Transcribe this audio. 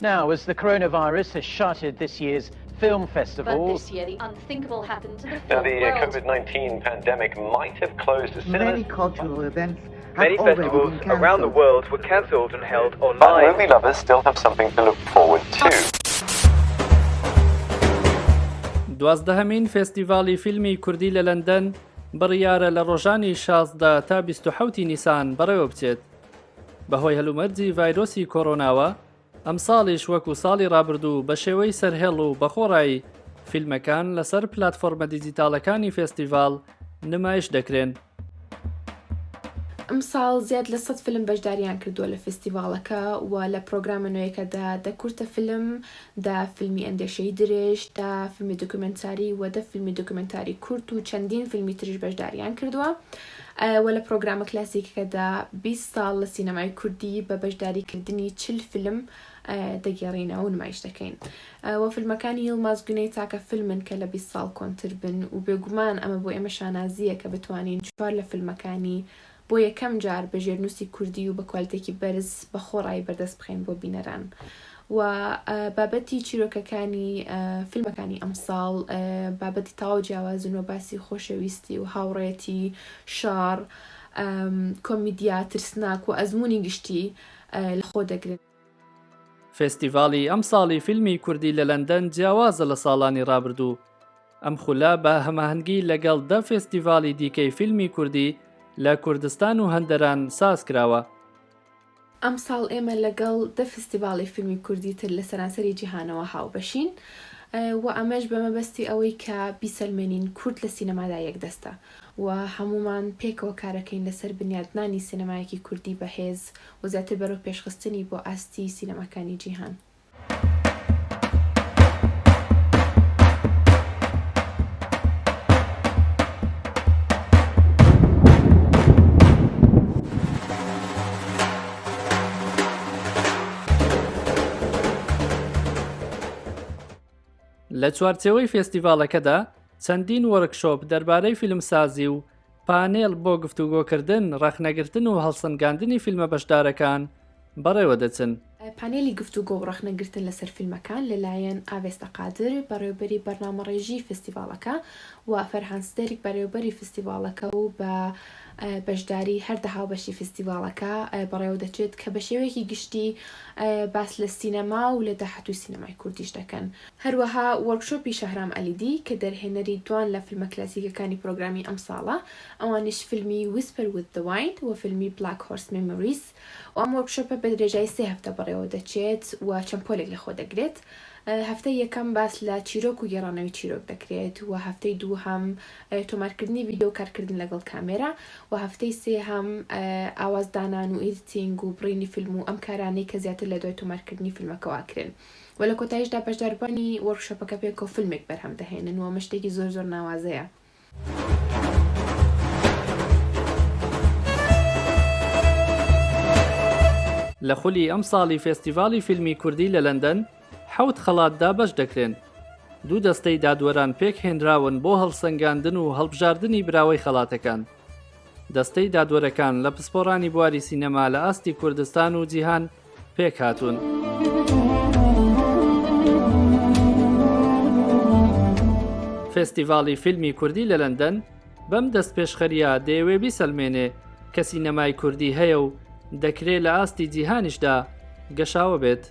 Now, as the coronavirus has shuttered this year's film But this year, the unthinkable happened to the Now, film the uh, world. COVID 19 pandemic might have closed the cinemas. Many cultural events have Many already festivals been around the cancelled. world were cancelled and held But online. movie lovers still have something to look forward to. دوازدەهەمین فێستیڤاڵی فیلمی کوردی لە لەندەن بڕیارە لە ڕۆژانی 16 تا 27 نیسان بەڕێوە بچێت. بەهۆی هەلومەرجی ڤایرۆسی کۆرۆناوە ئەمساڵیش وەکو ساڵی ڕابردوو بە شێوەی سەرهێڵ و بەخۆڕایی فیلمەکان لەسەر پلاتفۆرمە دیجیتاڵەکانی فێستیڤاڵ نمایش دەکرێن. ئەمساڵ زیاد لە سەد فیلم بەشداریان کردووە لە فێستیڤاڵەکە و لە پرۆگرامە نوێیەکەدا دە کورتە فیلم، دە فیلمی ئەندێشەیی درێژ، دە فیلمی دۆکیومێنتاری و دە فیلمی دۆکیومێنتاری کورت و چەندین فیلمی تریش بەشداریان کردووە و لە پرۆگرامە کلاسیکەکەدا 20 ساڵ لە سینەمای کوردی بە بەشداریکردنی 40 فیلم دەگێڕینەوە و نمایش دەکەین و فیلمەکانی یڵماز گونەی تاکە فیلمن کە لە 20 ساڵ کۆنتر بن و بێگومان ئەمە بۆ ئێمە شانازییە کە بتوانین چوار لە فیلمەکانی بۆ یەکەم جار بە ژێرنووسی کوردی و بە کوالتێکی بەرز بە خۆڕایی بەردەست بخەین بۆ بینەران و بابەتی چیرۆکەکانی فیلمەکانی ئەمساڵ بابەتی تەواو جیاوازن و باسی خۆشەویستی و هاوڕێتی، شەڕ، کۆمیدیا، ترسناک و ئەزموونی گشتی لەخۆ دەگرن. فێستیڤاڵی ئەمساڵی فیلمی کوردی لە لەندەن جیاوازە لە ساڵانی ڕابردوو، ئەم خولە بە هەماهەنگی لەگەڵ دە فێستیڤاڵی دیکەی فیلمی کوردی لە کوردستان و هەندەران ساز کراوە. ئەمساڵ ئێمە لەگەڵ دە فستیڤاڵی فیلمی کوردی تر لە سەرانسەری جیهانەوە هاوبەشین و ئەمەش بە مەبەستی ئەوەی کە بیسەلمێنین کورد لە سینەمادا یەکدەستە و هەموومان پێکەوە کارەکەین لەسەر بنیادنانی سینەمایەکی کوردی بەهێز و زیاتر بەرەو پێشخستنی بۆ ئاستی سینەماکانی جیهان. لە چوارچێوەی فێستیڤاڵەکەدا چەندین وۆرکشۆپ دەربارەی فیلمسازی و پانێڵ بۆ گفتوگۆکردن، ڕەخنەگرتن و هەڵسەنگاندنی فیلمە بەشدارەکان بەڕێوەدەچن. پانێلی گفتوگۆ و ڕەخنەگرتن لەسەر فیلمەکان لەلایەن ئاڤێستا قادر، بەڕێوەبەری بەرنامەڕێژیی فستیڤاڵەکە و فەرهان ستێرک، بەرێوەبەری فستیڤاڵەکە و بە بەشداری هەر دە هاوبەشی فستیڤاڵەکە بەڕێوەدەچێت کە بە شێوەیەکی گشتی باس لە سینەما و لە داهاتووی سینەمای کوردیش دەکەن. هەروەها وۆرکشۆپی شەهرام ئەلیدی کە دەرهێنەری دوان لە فیلمە کلاسیکەکانی پرۆگرامی ئەمساڵە، ئەوانیش فیلمی Whisper with the Wind و فیلمی Black Horse Memories و ئەم وۆرکشۆپە بە درێژایی سێ هەفتە بەڕێوە دەچێت و چەند پۆلێک لەخۆ دەگرێت. هەفتەی یەکەم باس لە چیرۆک و گێڕانەوەی چیرۆک دەکرێت و هەفتەی دووهەم تۆمارکردنی ڤیدیۆ و کارکردن لەگەڵ کامێرا و هەفتەی سێهەم ئاواز دانان و editing و بڕینی فیلم و ئەم کارانەی کە زیاتر لە دوای تۆمارکردنی فیلمەکەوە ئەکرێن. و لە کۆتاییشدا بەشداربووانی وۆرکشۆپەکە پێکەوە فیلمێک بەرهەم دەهێنن و ئەمە شتێکی زۆر زۆر ناوازەیە. لە خولی ئەمساڵی فێستیڤاڵی فیلمی کوردی لە لەندەن، حەوت خەڵات دابەش دەکرێن. دوو دەستەی دادوەران پێکهێنراون بۆ هەڵسەنگاندن و هەڵبژاردنی براوەی خەڵاتەکان. دەستەی دادوەرەکان لە پسپۆڕانی بواری سینەما لە ئاستی کوردستان و جیهان پێکهاتوون. فێستیڤاڵی فیلمی کوردی لە لەندەن بەم دەستپێشخەرییە دەیەوێ بیسەلمێنێ کە سینەمای کوردی هەیە و دەکرێ لە ئاستی جیهانیشدا گەشاوە بێت.